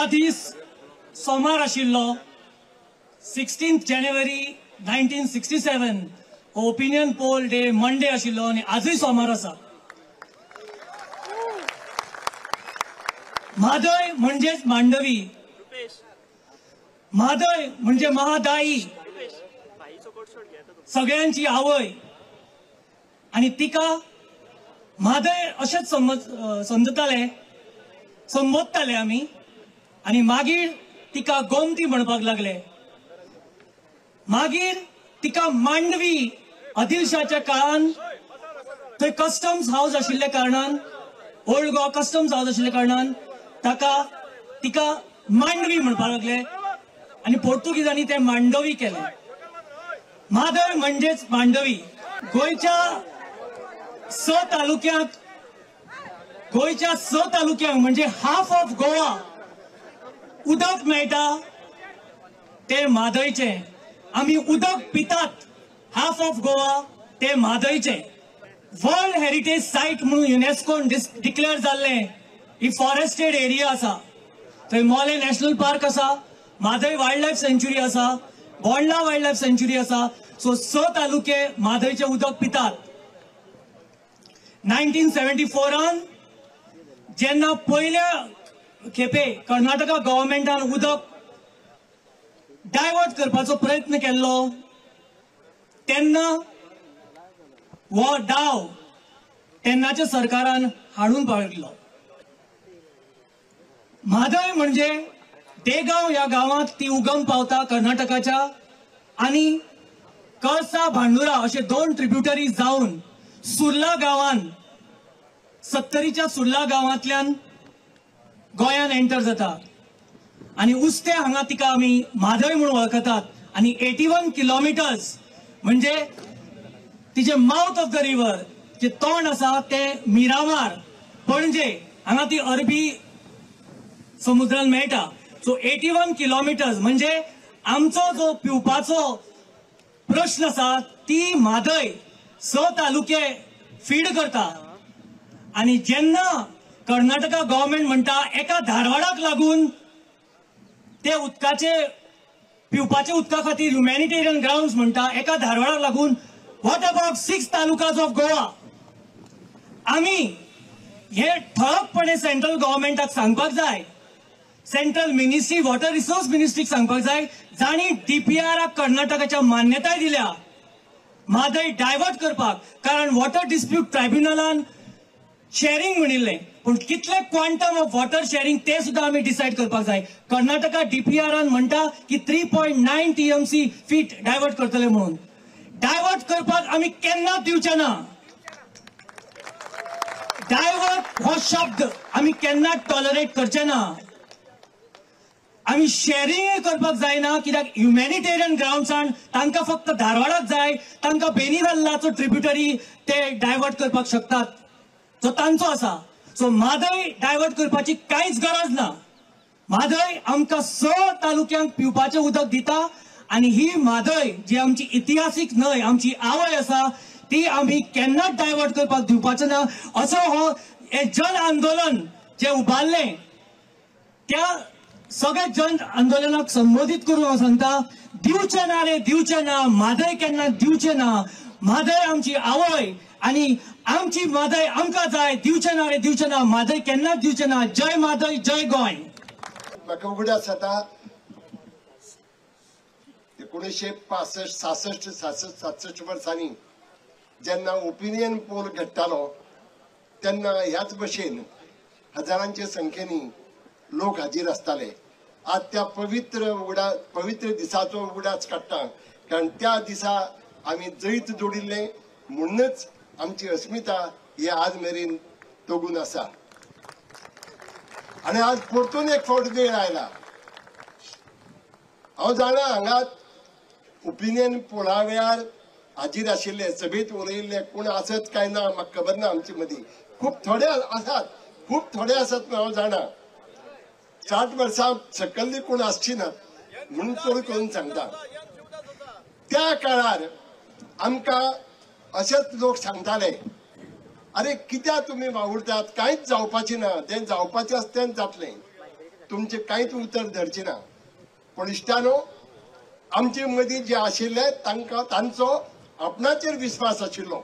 त्या दीस सोमार आशिल्लो 16 जानेवारी 1967 हो ओपिनियन पोल डे मंडे आशिल्लो आनी आजूय सोमार आसा. म्हादय म्हणजेच मांडवी, म्हादय म्हणजे महादाई, सगळ्यांची आवय आनी तिका म्हादय अशेंच समजताले, संबोधताले आमी आनी मागीर तिका गोमती म्हणपाक लागले. मागीर तिका मांडवी आदिलशाच्या काळान थंय कस्टम्स हावस आशिल्ल्या कारणान, ओल्ड गोवा कस्टम्स हावस आशिल्ल्या कारणान ताका तिका मांडवी म्हणपाक लागले आनी पोर्तुगीजांनी ते मांडवी केले. म्हादय म्हणजेच मांडवी. गोंयच्या 6 तालुक्यांक, गोंयच्या 6 तालुक्यांक म्हणजे हाफ ऑफ गोवा उदक मेळटा ते म्हादयचें. आमी उदक पितात हाफ ऑफ गोवा ते म्हादयचें. वर्ल्ड हेरिटेज सायट म्हणून युनेस्कोन डिक्लेअर जाल्लें ही फॉरेस्टेड एरिया आसा. थंय मोले नॅशनल पार्क आसा, म्हादय वायल्ड लायफ सँच्युरी आसा, बोंडला वायल्ड लायफ सँच्युरी आसा. सो 6 तालुके म्हादयचें उदक पितात. 1974 जेन्ना पयल्या खेपे कर्नाटका गव्हर्मेंटान उदक डायवर्ट करपाचो प्रयत्न केल्लो तेन्ना हो डाव तेन्नाच्या सरकारान हाडून पाविल्लो. म्हादय म्हणजे देगांव ह्या गांवांत ती उगम पावता कर्नाटकाच्या आनी कळसा भांडुरा अशे 2 ट्रिब्युटरी जावन सुर्ला गांवान, सत्तरीच्या सुर्ला गांवांतल्यान गोंयान एंटर जाता आनी उस्ते हांगा तिका आमी म्हादय म्हणून वळखतात. आनी 81 किलोमिटर्स म्हणजे तिचे माउथ ऑफ the river जे तोंड आसा ते मिरामार पणजे हांगा ती अरबी समुद्रान मेळटा. सो 81 किलोमिटर्स म्हणजे आमचो जो पिवपाचो प्रश्न आसा ती म्हादय 6 तालुके फीड करता. आनी जेन्ना कर्नाटका गव्हर्मेंट म्हणटा एका धारवाडाक लागून ते उदकाचे पिवपाचे उदका खातीर ह्युमॅनिटेरियन ग्राउंड्स म्हणटा एका धारवाडाक लागून, what about 6 talukas of Goa? आमी हे ठळकपणे सेंट्रल गव्हर्मेंटाक सांगपाक जाय, सेंट्रल मिनिस्ट्री वॉटर रिसोर्स मिनिस्ट्रीक सांगपाक जाय जांणी डीपीआराक कर्नाटकाच्या मान्यताय दिल्या म्हादय डायवर्ट करपाक. कारण वॉटर डिस्प्यूट ट्रायब्युनलान शेअरिंग म्हणिल्लें, पूण कितले क्वांटम ऑफ वॉटर शेअरिंग ते सुद्दां आमी डिसायड करपाक जाय. कर्नाटका डीपीआरान म्हणटा की 3.9 TMC feet divert करतले म्हणून. डायवर्ट करपाक आमी केन्ना दिवचे ना. डायवर्ट हो शब्द आमी केन्ना टॉलरेट करचे ना. आमी शेअरिंग करपाक जायना कित्याक ह्युमॅनिटेरियन ग्राउंड्सान तांकां फक्त धारवाडाक जाय, तांकां बेनीवेल्लाचो ट्रिब्युटरी ते डायवर्ट करपाक शकतात जो तांचो आसा. सो म्हादय डायवर्ट करपाची कांयच गरज ना. म्हादय आमकां 6 तालुक्यांक पिवपाचें उदक दिता आनी ही म्हादय जी आमची इतिहासीक न्हंय, आमची आवय आसा, ती आमी केन्नाच डायवर्ट करपाक दिवपाचें ना. असो हो हें जन आंदोलन जें उबारलें त्या सगळे जन आंदोलनाक संबोधीत करून हांव सांगता, दिवचें ना रे दिवचें ना, म्हादय केन्ना दिवचें ना. म्हादय आमची आवय आनी आमची म्हादय आमकां जाय. दिवचें ना रे दिवचें ना, म्हादय केन्नाच दिवचें ना. जय म्हादय, जय गोंय. म्हाका उगडास जाता 1965 66 67 वर्सांनी जेन्ना ओपिनियन पोल घडटालो तेन्ना ह्याच भशेन हजारांचे संख्येनी लोक हाजीर आसताले. आज त्या पवित्र दिसाचो उगडास काडटा, कारण त्या दिसा आमी जैत जोडिल्लें म्हणूनच आमची अस्मिता ही आज मेरेन तगून आसा. आनी आज परतून एक फावट वेळ आयला. हांव जाणा हांगा ओपिनियन पोला वेळार हाजीर आशिल्ले, सभेंत उलयिल्ले कोण आसत काय ना म्हाका खबर ना. आमचे मदीं खूब थोडे आसात, खूब थोडे आसात हांव जाणा. 60 वर्सां सकल्ली कोण आसची ना म्हणून चड करून सांगता. त्या काळार आमकां अशेच लोक सांगताले, अरे कित्याक तुमी वावुरतात, कांयच जावपाचें ना, जें जावपाचें आसा तेंच जातलें. तुमचें कांयच उतर धरचें ना. पूण इश्टानो, आमचे मदीं जे आशिल्ले तांकां तांचो आपणाचेर विस्वास आशिल्लो.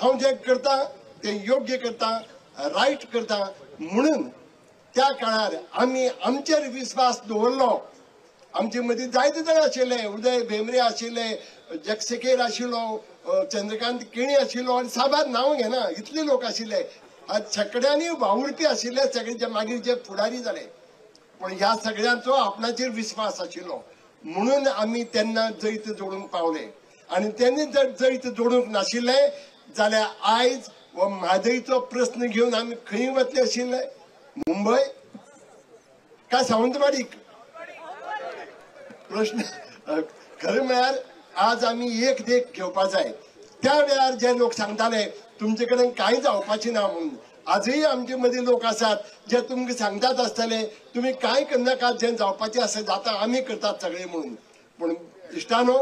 हांव जें करता तें योग्य करता, रायट करता म्हणून त्या काळार आमी आमचेर विस्वास दवरलो. आमचे मदीं जायते जाण आशिल्ले, उदय भेंब्रे आशिल्ले, जगसेकेर आशिल्लो, चंद्रकांत केणी आशिल्लो आनी साबार नांव घेना इतले लोक आशिल्ले. सगळ्यांनी वावुरपी आशिल्ले, सगळे जे मागीर जे फुडारी जाले. पूण ह्या सगळ्यांचो आपणाचेर विस्वास आशिल्लो म्हणून आमी तेन्ना जैत जोडूंक पावले. आनी तेन्ना जर जैत जोडूंक नाशिल्ले जाल्यार आयज हो म्हादयचो प्रस्न घेवन आमी खंय वतले आशिल्ले? मुंबय काय सावंतवाडीक? प्रश्न खरें म्हळ्यार आज आमी एक देख घेवपा जाय. त्या वेळार जे लोक सांगताले तुमचे कडेन कांय जावपाचें ना म्हणून, आजूय आमचे मदीं लोक आसात जे तुमकां सांगतात आसतले तुमी कांय करनाकात, जें जावपाचें आसा जाता, आमी करतात सगळे म्हणून. पूण इश्टानो,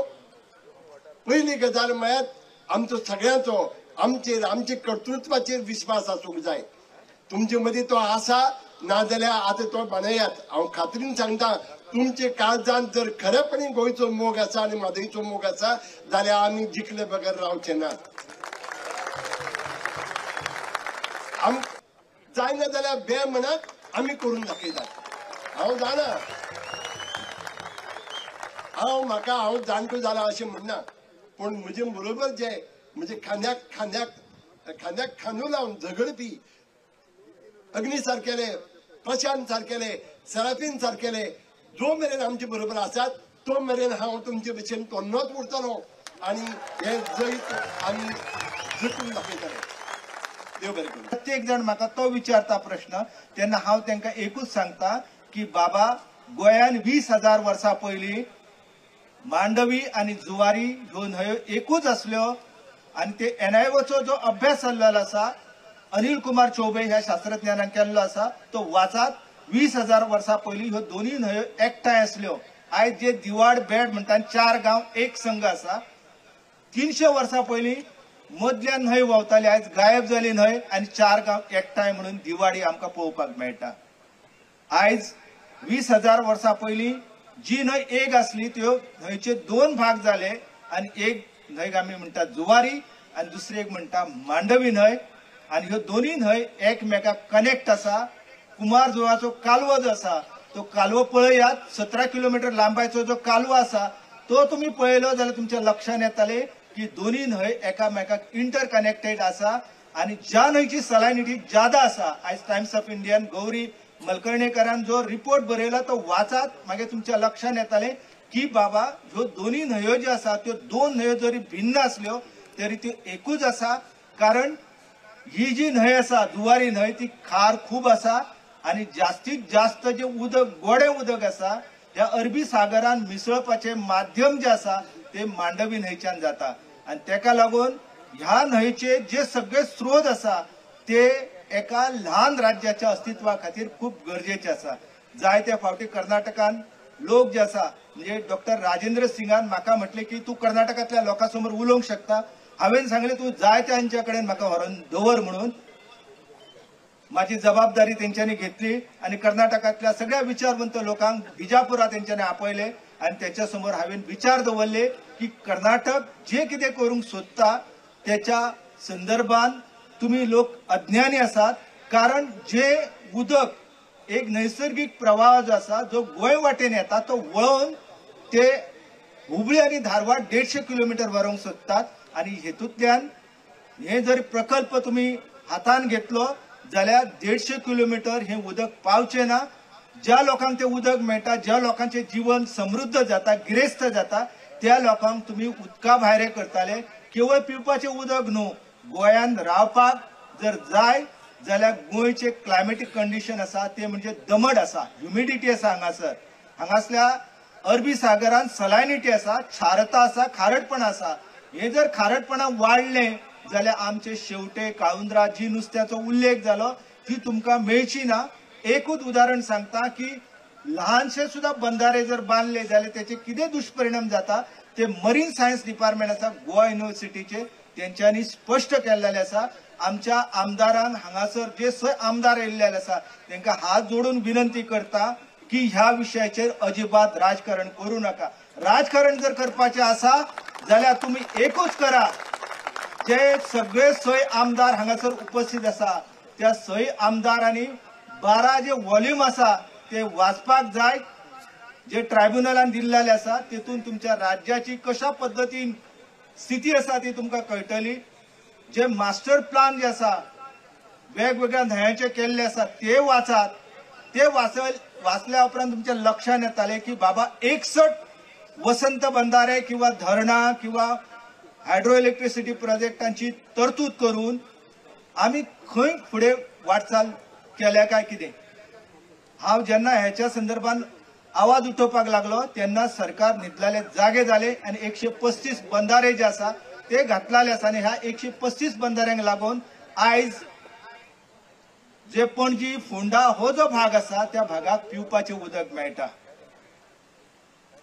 पयली गजाल म्हळ्यार आमचो सगळ्यांचो आमचेर आमचे कर्तृत्वाचेर विस्वास आसूंक जाय. तुमचे मदीं तो आसा नाजाल्यार आतां तो बाणयात. हांव खात्रीन सांगता, तुमचे काळजांत जर खरेपणी गोंयचो मोग आसा आनी म्हादयचो मोग आसा जाल्यार आमी जिखले बगर रावचे नात. आम जायना जाल्यार बे म्हणात, आमी करून दाखयतात. हांव जाणा, हांव म्हाका हांव जाणटो जाला अशें म्हणना, पूण म्हजे बरोबर जे म्हजे खांद्याक खांद्याक खांद्याक खांदो लावन झगडपी अग्नी सारकेले, प्रशांत सारकेले, सराफीन सारकेले जो मेरेन आमचे बरोबर आसात तो मेरेन हांव तुमचे भशेन तन्नोच उरतलो आनी हे जैत आमी जिखून दाखयतले. देव बरें करूं. प्रत्येक जाण म्हाका तो विचारता प्रश्न, तेन्ना हांव तांकां एकूच सांगता की बाबा, गोंयान 20,000 वर्सां पयलीं मांडवी आनी जुवारी ह्यो न्हंयो एकूच आसल्यो आनी ते एनआयओचो जो अभ्यास जाल्लो आसा, अनिल कुमार चौबे ह्या शास्त्रज्ञानान केल्लो आसा, तो वाचात. 20,000 वर्सां पयलीं ह्यो दोनूय न्हंयो एकठांय आसल्यो. आयज जे दिवाड बेड म्हणटा, 4 गांव एक संघ आसा. 300 वर्सां पयलीं मदल्यान न्हंय व्हांवताली, आयज गायब जाली न्हंय आनी 4 गांव एकठांय म्हणून दिवाडी आमकां पळोवपाक मेळटा. आयज 20,000 वर्सां पयलीं जी न्हंय एक आसली त्यो न्हंयचे 2 भाग जाले आनी एक न्हंयक आमी म्हणटा जुवारी आनी दुसरी एक म्हणटा मांडवी न्हंय. आनी ह्यो दोनूय न्हंय एकमेकाक कनेक्ट आसा. कुमार जुवाचो कालवो जो आसा तो कालवो पळयात, 17 किलोमिटर लांबायचो जो कालवो आसा तो तुमी पळयलो जाल्यार तुमच्या लक्षांत येतले की दोनूय न्हंय एकामेकाक इंटर कनेक्टेड आसा. आनी ज्या न्हंयची सलायनिटी ज्यादा आसा, आयज टायम्स ऑफ इंडियान गौरी मलकर्णेकरान जो रिपोर्ट बरयला तो वाचात, मागीर तुमच्या लक्षांत येतले की बाबा ह्यो दोनूय न्हंयो ज्यो आसा त्यो 2 न्हंयो जरी भिन्न आसल्यो तरी त्यो एकूच आसा. कारण ही जी न्हंय आसा जुवारी न्हंय ती खार खूब आसा आनी जास्तीत जास्त जे उदक गोडें उदक आसा ह्या अरबी सागरान मिसळपाचें माध्यम जें आसा ते मांडवी न्हंयच्यान जाता. आनी तेका लागून ह्या न्हंयचे जे सगळे स्रोत आसा ते एका ल्हान राज्याच्या अस्तित्वा खातीर खूब गरजेचे आसा. जायते फावटी कर्नाटकान लोक जे आसा, म्हणजे डॉक्टर राजेंद्र सिंगान म्हाका म्हटलें की तूं कर्नाटकांतल्या लोकां समोर उलोवंक शकता. हांवें सांगलें तूं जाय तांच्या कडेन म्हाका व्हरून दवर म्हणून. माझी जबाबदारी तेंच्यांनी घेतली आनी कर्नाटकांतल्या सगळ्या विचारवंत लोकांक बिजापुरा तेंच्यांनी आपयले आनी तेच्या समोर हांवें विचार दवरले की कर्नाटक जे कितें करूंक सोदता तेच्या संदर्भान तुमी लोक अज्ञानी आसात. कारण जे उदक एक नैसर्गिक प्रवाह जो आसा जो गोंय वाटेन येता तो वळोवन ते हुबळी आनी धारवाड 150 किलोमिटर व्हरूंक सोदतात. आनी हेतूंतल्यान हे जर प्रकल्प तुमी हातान घेतलो जाल्यार 150 किलोमिटर हे उदक पावचें ना. ज्या लोकांक ते उदक मेळटा, ज्या लोकांचें जीवन समृद्ध जाता, गिरेस्त जाता, त्या लोकांक तुमी उदका भायरे करताले. केवळ पिवपाचें उदक न्हू, गोंयान रावपाक जर जाय जाल्यार गोंयचें क्लायमेटीक कंडिशन आसा ते म्हणजे दमट आसा, ह्युमिडिटी आसा हांगासर, हांगासल्या अरबी सागरान सलायनिटी आसा, क्षारता आसा, खारटपण आसा. हे जर खारटपणा वाडलें जाल्यार आमचे शेवटे, काळुंदरा जी नुस्त्याचो उल्लेख जालो ती तुमकां मेळची ना. एकूच उदाहरण सांगता की ल्हानशे सुद्दां बंधारे जर बांदले जाल्यार तेचे कितें दुश्परिणाम जाता ते मरीन सायन्स डिपार्टमेंट आसा गोवा युनिवर्सिटीचे तेंच्यांनी स्पश्ट केल्लें आसा. आमच्या आमदारान हांगासर जे 6 आमदार येयल्ले आसा तांकां हात जोडून विनंती करता, की ह्या विशयाचेर अजिबात राजकारण करू नका। राजकारण जर करपाचें आसा जाल्यार तुमी एकूच करा, जे सगळे 6 आमदार हांगासर उपस्थित आसा त्या 6 आमदारांनी 12 जे वॉल्यूम आसा ते वाचपाक जाय, जे ट्रायब्युनलान दिल्लेले आसा तेतून तुमच्या राज्याची कशा पद्दतीन स्थिती आसा ती तुमकां कळटली। जे मास्टर प्लान जे आसा वेगवेगळ्या न्हंयांचे केल्ले आसा ते वाचात, ते वाचल्या उपरांत तुमच्या लक्षात येताले की बाबा 61 वसंत बंधारे किंवा धरणां किंवा हायड्रो इलेक्ट्रिसिटी प्रोजेक्टांची तरतूद करून आमी खंय फुडें वाटचाल केल्या काय कितें। हांव जेन्ना ह्याच्या संदर्भात आवाज उठोवपाक लागलो तेन्ना सरकार न्हिदलेले जागे जाले आनी 135 बंधारे जे आसा ते घातलेले आसा आनी ह्या 135 बंधाऱ्यांक लागून आयज जे पणजी फोंडा हो जो भाग आसा त्या भागाक पिवपाचें उदक मेळटा।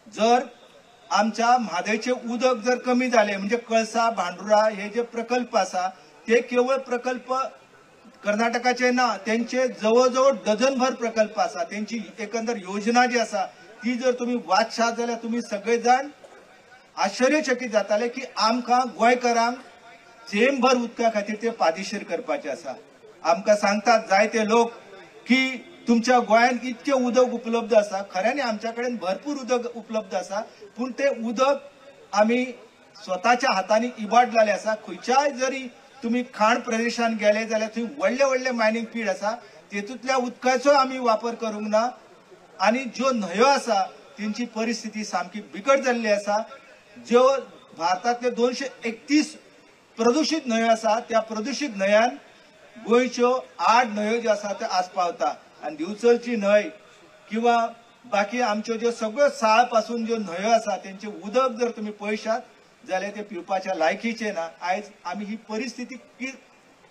जर आमच्या म्हादयचें उदक जर कमी जालें म्हणजे कळसा भांडुरा हे जे प्रकल्प आसा ते केवळ प्रकल्प कर्नाटकाचे ना, त्यांचे जवळ जवळ डझनभर प्रकल्प आसा, त्यांची एकंदर योजना जी आसा ती जर तुम्ही वाचशात जाल्यार तुमी सगळे जाण आश्चर्यचकित जाताले की आमकां गोंयकारांक थेंबभर उदका खातीर ते पादिशेर करपाचे आसा। आमकां सांगतात जायते लोक की तुमच्या गोंयांत इतकें उदक उपलब्ध आसा, खऱ्यांनी आमच्या कडेन भरपूर उदक उपलब्ध आसा, पूण तें उदक आमी स्वताच्या हातांनी इबाडलेलें आसा। खंयच्याय जरी तुमी खाण प्रदेशान गेले जाल्यार थंय व्हडले व्हडले मायनींग पीड आसा, तेतूंतल्या उदकाचो आमी वापर करूंक ना आनी ज्यो न्हंयो आसा तेंची परिस्थिती सामकी बिकट जाल्ली आसा। ज्यो भारतांतले 231 प्रदुशीत न्हंयो आसा त्या प्रदुशीत न्हंयान गोंयच्यो 8 न्हंयो ज्यो आसा त्यो आस्पावता आनी दिवचलची न्हंय किंवा बाकी आमच्यो ज्यो सगळ्यो साळ पासून ज्यो न्हंयो आसा तेंचें उदक जर तुमी पळयशात जाल्यार ते पिवपाच्या लायकीचे ना। आयज आमी ही परिस्थिती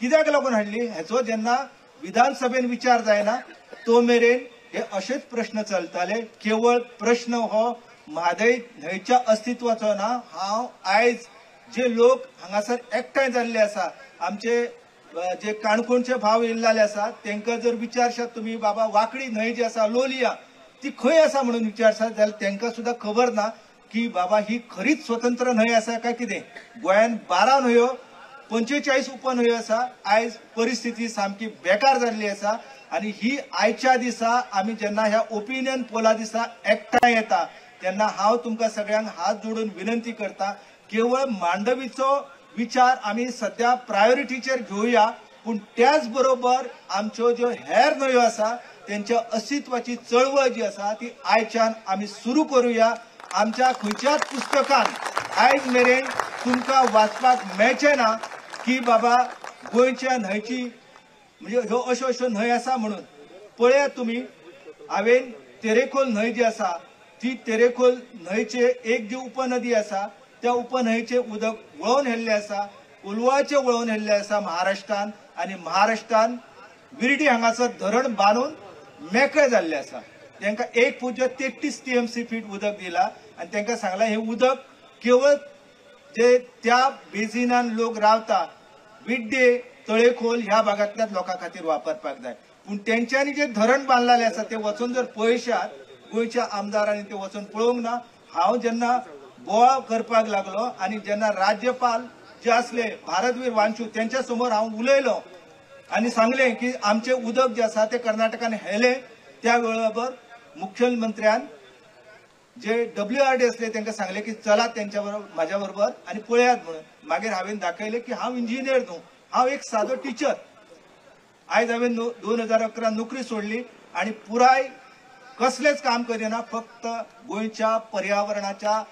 कित्याक लागून हाडली हेचो जेन्ना विधानसभेन विचार जायना तो मेरेन हे अशेच प्रश्न चलताले। केवळ प्रश्न हो म्हादय न्हंयच्या अस्तित्वाचो ना, हांव आयज जे लोक हांगासर एकठांय जाल्ले आसा, आमचे जे काणकोणचे भाव येयल्ले आसा तेंकां जर विचारशात तुमी बाबा वाकडी न्हंय जी आसा लोलया ती खंय आसा म्हणून विचारशात जाल्यार तेंकां सुद्दां खबर ना की बाबा ही खरीच स्वतंत्र न्हंय आसा काय कितें। गोंयांत 12 न्हंयो 45 उपन्हंयो आसा, आयज परिस्थिती सामकी बेकार जाल्ली आसा आनी ही आयच्या दिसा आमी जेन्ना ह्या ओपिनियन पोला दिसा एकठांय येता तेन्ना हांव तुमकां सगळ्यांक हात जोडून विनंती करता, केवळ मांडवीचो विचार आमी सद्या प्रायोरिटीचेर घेवया, पूण त्याच बरोबर आमच्यो ज्यो हेर न्हंयो आसा तेंच्या अस्तित्वाची चळवळ जी आसा ती आयच्यान आमी सुरू करुया। आमच्या खंयच्याच पुस्तकान आयज मेरेन तुमकां वाचपाक मेळचें ना की बाबा गोंयच्या न्हंयची म्हणजे ह्यो अश्यो अश्यो न्हंय आसा म्हणून। पळयात तुमी, हांवें तेरेखोल न्हंय जी आसा ती तेरेखोल न्हंयचे एक जी उपनदी आसा त्या उपन्हंयचें उदक वळोवन व्हेल्लें आसा, कोलवाचें वळोवन व्हेल्लें आसा महाराष्ट्रान आनी महाराष्ट्रान विर्डी हांगासर धरण बांदून मेकळें जाल्लें आसा। तांकां 1.33 TMC feet उदक दिला आनी तांकां सांगलां हें उदक केवळ जे त्या बेजिनान लोक रावता विड्डे तळेखोल ह्या भागांतल्याच लोकां खातीर वापरपाक जाय, पूण तेंच्यांनी जे धरण बांदलेलें आसा तें वचून जर पळयशात गोंयच्या आमदारांनी तें वचून पळोवंक ना। हांव जेन्ना बोवाळ करपाक लागलो आनी जेन्ना राज्यपाल जे आसले भारतवीर वांचू तेंच्या समोर हांव उलयलो आनी सांगलें की आमचें उदक जें आसा तें कर्नाटकान हेलें, त्या वेळाबर मुख्यमंत्र्यान जे WRD आसले तांकां सांगलें की चलात तेंच्या बरोबर म्हाज्या बरोबर आनी पळयात म्हणून। मागीर हांवें दाखयलें की हांव इंजिनियर न्हू, हांव एक सादो टिचर। आयज हांवें 2011 नोकरी सोडली आनी पुराय कसलेंच काम करिना, फक्त गोंयच्या पर्यावरणाच्या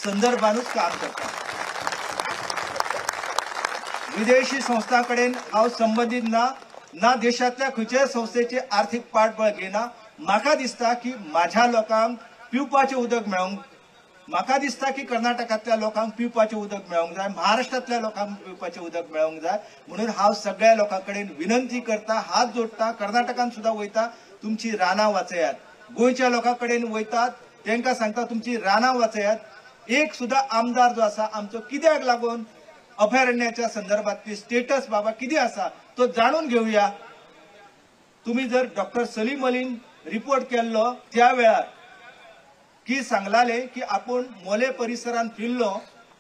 संदर्भानूच काम करता। विदेशी संस्थां कडेन हांव संबंदीत ना, ना देशांतल्या खंयच्याय संस्थेचे आर्थीक पाठबळ घेना। म्हाका दिसता की म्हाज्या लोकांक पिवपाचें उदक मेळोंक, म्हाका दिसता की कर्नाटकांतल्या लोकांक पिवपाचें उदक मेळोंक जाय, महाराष्ट्रांतल्या लोकांक पिवपाचें उदक मेळोंक जाय, म्हणून हांव सगळ्या लोकां कडेन विनंती करता, हात जोडटा, कर्नाटकान सुद्दां वयता, तुमची रानां वाचयात। गोंयच्या लोकां कडेन वयतात तांकां सांगता तुमची रानां वाचयात। एक सुद्दां आमदार जो आसा आमचो कित्याक लागून अभयारण्याच्या संदर्भातली स्टेटस बाबा कितें आसा तो जाणून घेवया। तुम्ही जर डॉक्टर सलीम अलीन रिपोर्ट केल्लो त्या वेळार की सांगलाले की आपूण मोले परिसरान फिरलो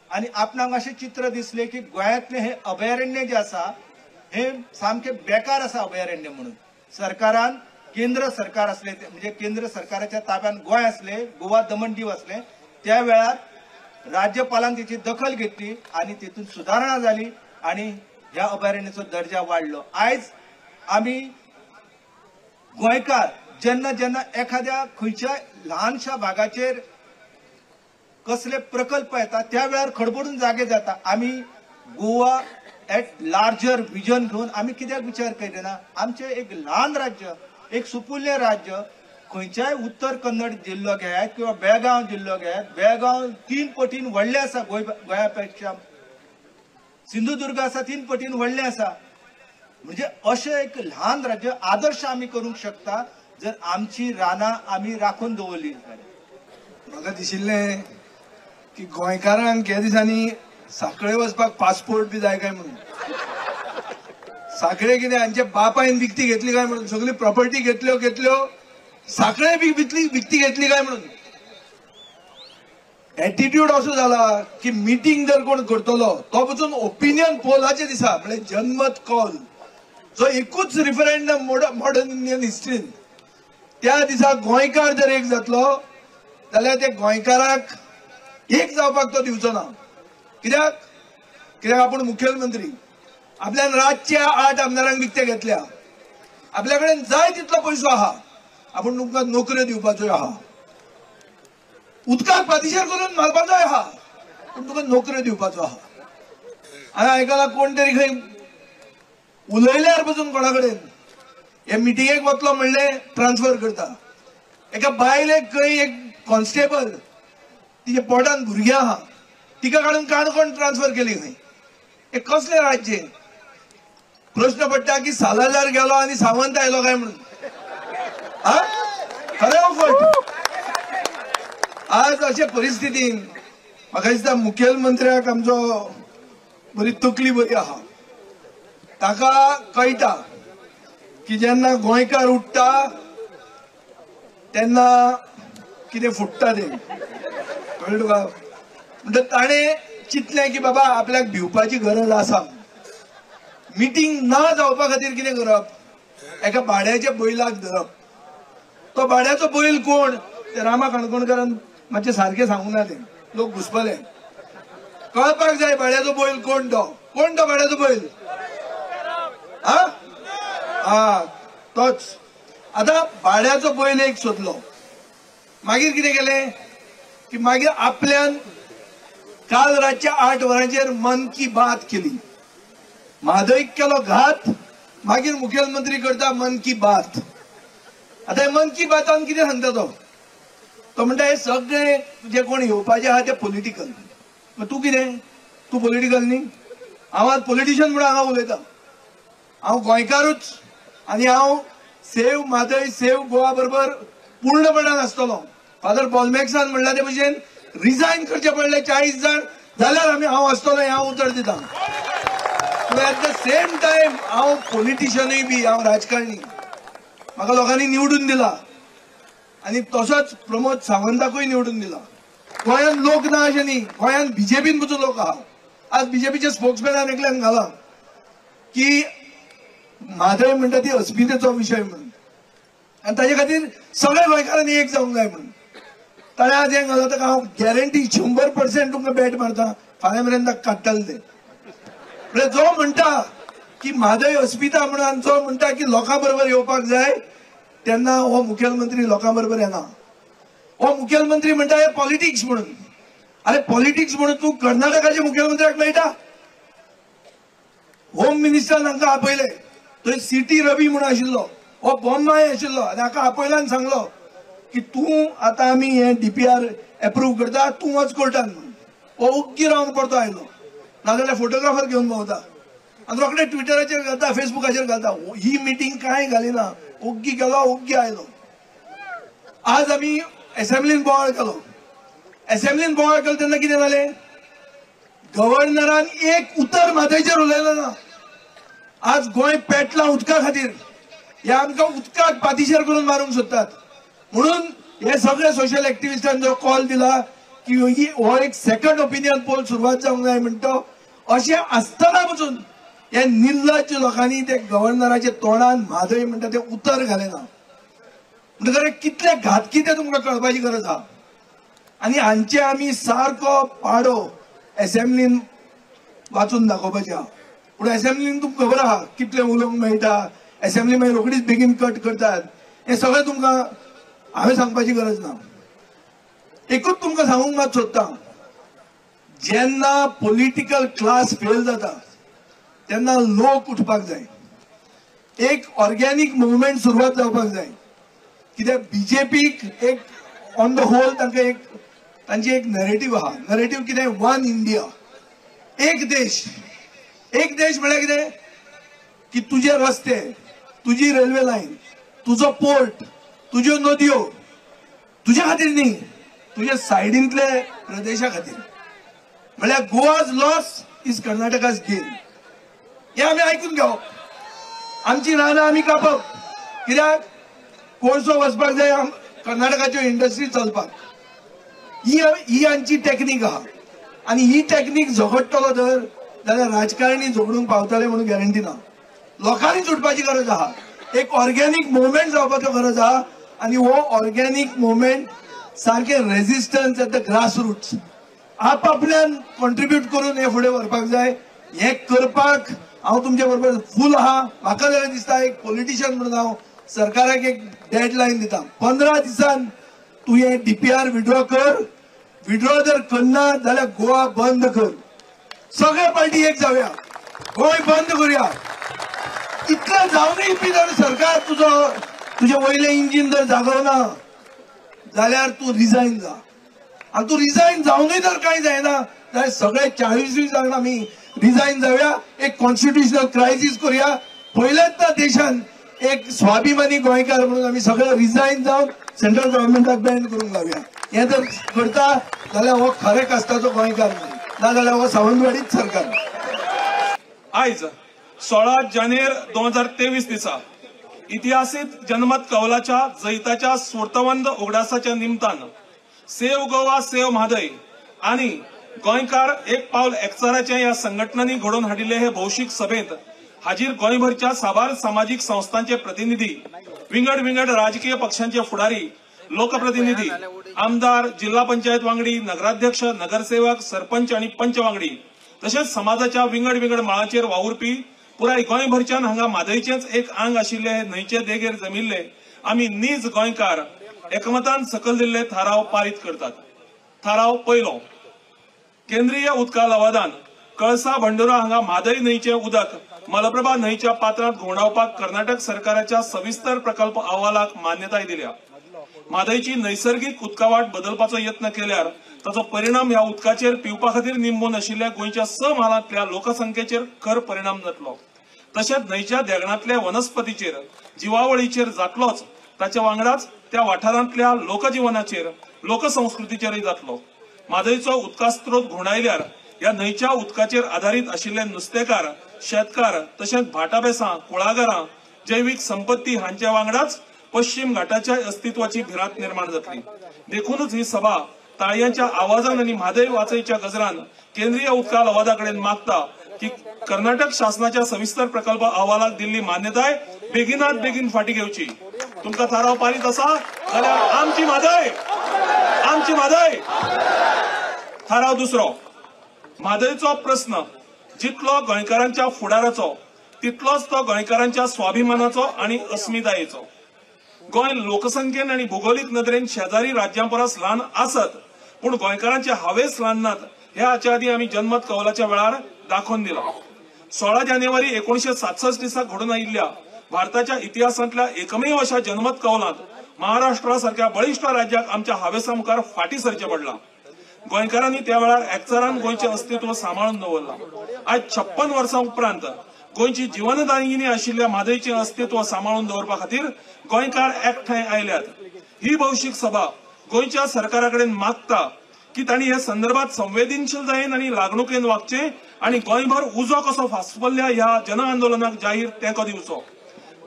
आनी आपणाक अशें चित्र दिसलें की गोंयांतलें हें अभयारण्य जें आसा हें सामकें बेकार आसा अभयारण्य म्हणून. सरकारान केंद्र सरकार आसलें म्हणजे केंद्र सरकाराच्या ताब्यान गोंय आसलें, गोवा दमण दीव आसलें, त्या वेळार राज्यपालान तेची दखल घेतली आनी तेतून सुदारणा जाली आनी ह्या अभयारण्याचो दर्जा वाडलो. आयज आमी गोंयकार जेन्ना जेन्ना एखाद्या खंयच्या ल्हानशा भागाचेर कसले प्रकल्प येता त्या वेळार खडबडून जागे जाता. आमी गोवा एट लार्जर विजन घेवन आमी कित्याक विचार करिना? आमचें एक ल्हान राज्य, एक सुपुल्लें राज्य, खंयच्याय उत्तर कन्नड जिल्लो घेयात किंवा बेळगांव जिल्लो घेयात, बेळगांव 3 पटीन व्हडलें आसा गोंया पेक्षा, सिंधुदुर्ग आसा 3 पटीन व्हडलें आसा. म्हणजे अशें एक ल्हान राज्य आदर्श आमी करूंक शकता जर आमची रानां आमी राखून दवरली जाल्यार. म्हाका दिशिल्लें की गोंयकारांक ह्या दिसांनी साखळे वचपाक पासपोर्ट बी जाय काय म्हणून. साखळे कितें हांच्या बापायन विकती घेतली काय म्हणून, सगळी प्रॉपर्टी घेतल्यो घेतल्यो, साखळे बी विकती घेतली काय म्हणून. एटिट्यूड असो जाला की मिटींग जर कोण करतलो तो पसून ओपिनियन पोलाचे दिसा, म्हणजे जनमत कौल जो एकूच रिफरेंडम मॉडर्न इंडियन हिस्ट्रीन, त्या दिसा गोंयकार जर एक जातलो जाल्यार ते गोंयकाराक एक जावपाक तो दिवचो ना. कित्याक? कित्याक आपूण मुखेलमंत्री, आपल्यान रातच्या 8 आमदारांक विकते घेतल्या, आपल्या कडेन जाय तितलो पयसो आहा, आपूण तुमकां नोकऱ्यो दिवपाच्यो आहा, उदकाक पातिशेर करून मारपाचोय आहा, पूण तुका नोकऱ्यो दिवपाचो आहा. हांवें आयकलां कोण तरी खंय उलयल्यार पसून कोणा कडेन हे मिटिंगेक वतलो म्हणलें ट्रान्सफर करता. एका बायलेक खंय एक कॉन्स्टेबल तिच्या पोटान भुरगें आहा, तिका काडून काणकोण ट्रान्सफर केली खंय. हे कसलें राज्य? प्रश्न पडटा की सालाजार गेलो आनी सावंत आयलो काय म्हणून. खरें फट? आज अशे परिस्थितीन म्हाका दिसता मुखेलमंत्र्याक आमचो बरी तकली बरी आहा, ताका कळटा की जेन्ना गोंयकार उठ्ठा तेन्ना कितें फुट्टा तें, कळ्ळें तुका? म्हणटा ताणें चिंतलें की बाबा आपल्याक भिवपाची गरज आसा, मिटींग ना जावपा खातीर कितें करप, एका भाड्याच्या बैलाक धरप. तो भाड्याचो बैल कोण ते रामा काणकोणकारान मातशें सारकें सांगूं ना, ते लोक घुसपले. कळपाक जाय भाड्याचो बैल कोण तो, कोण तो भाड्याचो बैल? हा तोच. आतां भाड्याचो बैल एक सोदलो, मागीर कितें केलें की मागीर आपल्यान काल रातच्या 8 वरांचेर मन की बात केली, म्हादयक केलो घात, मागीर मुखेलमंत्री करता मन की बात. आतां मन की बातान कितें सांगता तो? तो म्हणटा हे सगळे जे कोण येवपाचे आहा ते पॉलिटिकल. तूं कितें, तूं पॉलिटिकल न्ही? हांव आज पॉलिटिशियन म्हणून हांगा उलयता, हांव गोंयकारूच आनी हांव सेव म्हादय सेव गोवा बरोबर पूर्णपणान आसतलो. फादर पॉलमॅक्सान म्हणला ते भशेन रिजायन करचे पडले 40 जाण जाल्यार आमी हांव आसतलो हें हांव उतर दिता. एट the same time हांव पॉलिटिशियनूय बी, हांव राजकारणी, म्हाका लोकांनी निवडून दिला आनी तसोच प्रमोद सावंताकूय निवडून दिला. गोंयांत लोक ना अशें न्ही, गोंयांत बीजेपीन पसून लोक आहा. आज बीजेपीच्या स्पोक्समॅनान एकल्यान घाला की म्हादय म्हणटा ती अस्मितेचो विशय म्हणून, आनी ताजे खातीर सगळ्या गोंयकारांनी एक जावंक जाय म्हणून. ताणें आज हें घालां, ताका हांव गॅरंटी 100% तुमकां बॅट मारता, फाल्यां मेरेन ताका काडटले ते. म्हणजे जो म्हणटा की म्हादय अस्मिता म्हणून आनी जो म्हणटा की लोकां बरोबर येवपाक जाय, तेन्ना हो मुखेलमंत्री लोकां बरोबर येना. हो मुखेलमंत्री म्हणटा हे पॉलिटिक्स म्हणून. अरे पॉलिटिक्स म्हणून तूं कर्नाटकाच्या मुखेलमंत्र्याक मेळटा? होम मिनिस्टरान हांकां आपयले, थंय सिटी रवी म्हणून आशिल्लो, हो बोम्माय आशिल्लो, आनी हाका आपयला आनी सांगलो की तूं आतां आमी हें DPR approve करता, तूं वच कोर्टान म्हणून. हो ओग्गी रावन परतो आयलो, नाजाल्यार फोटोग्राफर घेवन भोंवता आनी रोखडे ट्विटराचेर घालता, फेसबुकाचेर घालता. ही मिटींग कांय घालिना, ओग्गी गेलो ओग्गी आयलो. आज आमी एसेंब्लीन बोवाळ केलो, एसेंब्लीन बोवाळ केलो तेन्ना कितें जालें, गव्हर्नरान एक उतर म्हादयचेर उलयलें ना. आज गोंय पेटलां उदका खातीर. हे आमकां उदकाक पातिशेर करून मारूंक सोदतात. म्हणून हे सगळे सोशल एक्टिविस्टान जो कॉल दिला की हो एक सेकंड ओपिनियन पोल सुरवात जावंक जाय म्हणटा, अशें आसतना पसून हे निर्लज्ज लोकांनी ते गव्हर्नराच्या तोंडान म्हादय म्हणटा ते उतर घालें ना. म्हणटकर कितले घातकी ते तुमकां कळपाची गरज आहा. आनी हांचे आमी सारको पाडो एसेंब्लीन वाचून दाखोवपाचें आहा. पूण एसेंब्लीन तुमकां खबर आहा कितलें उलोवंक मेळटा, एसेंब्ली मागीर रोखडीच बेगीन कट करतात, हें सगळें तुमकां हांवें सांगपाची गरज ना. एकूच तुमकां सांगूंक मात सोदता, जेन्ना पॉलिटिकल क्लास फेल जाता तेन्ना लोक उठपाक जाय, एक ऑर्गेनीक मुवमेंट सुरवात जावपाक जाय. कित्याक बीजेपीक एक ऑन the whole तांकां एक तांची एक नरेटीव आहा. नरेटीव कितें? वन इंडिया, एक देश. एक देश म्हळ्यार कितें की तुजे रस्ते, तुजी रेल्वे लायन, तुजो पोर्ट, तुज्यो नदयो तुज्या खातीर न्ही, तुज्या सायडींतले प्रदेशा खातीर. म्हळ्यार Goa's loss is Karnataka's gain. हें आमी आयकून घेवप. आमची रानां आमी कापप, कित्याक कोळसो वचपाक जाय कर्नाटकाच्यो इंडस्ट्री चलपाक. ही आमची टॅक्नीक आहा. आनी ही टॅक्नीक झगडटलो जर जाल्यार राजकारणी झगडूंक पावतले म्हणून गॅरंटी ना. लोकांनी सुटपाची गरज आहा, एक ऑर्गेनीक मुवमेंट जावपाचो गरज आहा. आनी हो ऑर्गेनीक मुवमेंट सारकें resistance at the grass roots आपआपल्यान contribute करून हे फुडें व्हरपाक जाय. हें करपाक हांव तुमचे बरोबर फूल आहा. म्हाका जाल्यार दिसता एक पॉलिटिशियन म्हणून हांव सरकाराक एक डेडलायन दिता, 15 दिसान तूं हें डीपीआर विड्रॉ कर. विड्रॉ जर करना जाल्यार गोवा बंद कर. सगळे पार्टी एक जावया, गोंय बंद करुया. इतलें जावनूय बी जर सरकार तुजो तुजें वयलें इंजीन जर जागोवना जाल्यार तूं रिजायन जा. आनी तूं रिजायन जावनूय जर कांय जायना जाल्यार सगळे 40 जाण आमी रिजायन जावया, एक कॉन्स्टिट्युशनल क्रायसीस करुया. पयलेच ना देशान एक स्वाभिमानी गोंयकार म्हणून आमी सगळे रिजायन जावन सेंट्रल गव्हर्मेंटाक बॅन करूंक लावया. हें जर करता जाल्यार हो खरे कास्ताचो गोंयकार न्ही, ना जाल्यार हो सावंतवाडीच सरकार. आयज 16 जानेर 2023 दिसा इतिहासीक जनमत कौलाच्या जैताच्या स्फूर्तवंत उगडासाच्या निमतान सेव गोवा सेव म्हादय आनी गोंयकार एक पावल एकचाराच्या ह्या संघटनांनी घडोवन हाडिल्ले हे भौशीक सभेंत हाजीर गोंयभरच्या साबार सामाजीक संस्थांचे प्रतिनिधी, विंगड विंगड राजकीय पक्षांचे फुडारी, लोकप्रतिनिधी, आमदार, जिल्हा पंचायत वांगडी, नगराध्यक्ष, नगरसेवक, सरपंच आनी पंच वांगडी तशेंच समाजाच्या विंगड विंगड मळांचेर वावुरपी पुराय गोंयभरच्यान हांगा म्हादयचेंच एक आंग आशिल्ले हे न्हंयचे देगेर जमिल्ले आमी नीज गोंयकार एकमतान सकयल दिल्ले थाराव पारीत करतात. थाराव पयलो, केंद्रीय उदका लवादान कळसा भंडुरा हांगा म्हादय न्हंयचें उदक मलप्रभा न्हंयच्या पात्रांत घुंवडावपाक कर्नाटक सरकाराच्या सविस्तर प्रकल्प अहवालाक मान्यताय दिल्या. म्हादयची नैसर्गिक उदकावाट बदलपाचो यत्न केल्यार ताचो परिणाम ह्या उदकाचेर पिवपा खातीर निंबून आशिल्ल्या गोंयच्या 6 म्हालांतल्या लोकसंख्येचेर खर परिणाम जातलो. तशेंच न्हंयच्या देगणांतल्या वनस्पतीचेर, जिवावळीचेर जातलोच, ताच्या वांगडाच त्या वाठारांतल्या लोकजिवनाचेर, लोकसंस्कृतीचेरय जातलो. म्हादयचो उदका स्त्रोत घुंवडायल्यार ह्या न्हंयच्या उदकाचेर आधारीत आशिल्ले नुस्तेकार, शेतकार तशेंच भाटाबेसां, कुळागरां, जैवीक संपत्ती हांच्या वांगडाच पश्चिम घाटाच्या अस्तित्वाची भिरांत निर्माण जातली. देखूनच ही सभा ताळयांच्या आवाजान आनी म्हादय वाचयच्या गजरान केंद्रीय उदका लवादा कडेन मागता की कर्नाटक शासनाच्या सविस्तर प्रकल्प अहवालाक दिल्ली मान्यताय बेगिनात बेगीन फाटी घेवची. तुमकां थाराव पारीत आसा जाल्यार आमची म्हादय, आमची म्हादय. थाराव दुसरो, म्हादयचो प्रस्न जितलो गोंयकारांच्या फुडाराचो तितलोच तो गोंयकारांच्या स्वाभिमानाचो आनी अस्मितायेचो. गोंय लोकसंख्येन आनी भुगोलीक नदरेन शेजारी राज्यां परस ल्हान आसत पूण गोंयकारांचे हावेस ल्हान नात हे हाच्या आदीं आमी जनमत कौलाच्या वेळार दाखोवन दिला. 16 जानेवारी 1967 दिसा घडून आयिल्ल्या भारताच्या इतिहासांतल्या एकमेव अशा जनमत कौलांत महाराष्ट्रा सारक्या बळिश्ट राज्याक आमच्या हावेसा मुखार फाटीं सरचें पडलां. गोंयकारांनी त्या वेळार एकचारान गोंयचें अस्तित्व सांबाळून दवरलां. आयज 56 वर्सां उपरांत गोंयची जीवनदायिनी आशिल्ल्या म्हादयचें अस्तित्व सांबाळून दवरपा खातीर गोंयकार एकठांय आयल्यात. ही भौशीक सभा गोंयच्या सरकारा कडेन मागता की तांणी हे संदर्भात संवेदनशीलतायेन आनी लागणुकेन वागचें आनी गोंयभर उजो कसो फासपल्ल्या ह्या जन आंदोलनाक जाहीर तेंको दिवचो.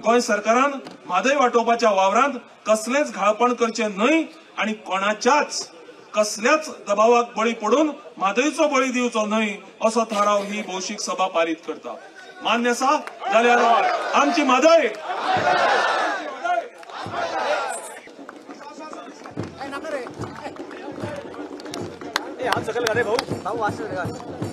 गोंय सरकारान म्हादय वाटोवपाच्या वावरांत कसलेंच घाळपण करचें न्हय आनी कोणाच्याच कसल्याच दबावाक बळी पडून म्हादयचो बळी दिवचो न्हय असो थाराव ही भौशीक सभा पारीत करता. मान्य आसा जाल्यार आमची म्हादय. हात सकयल घाले भाऊ, भाऊ.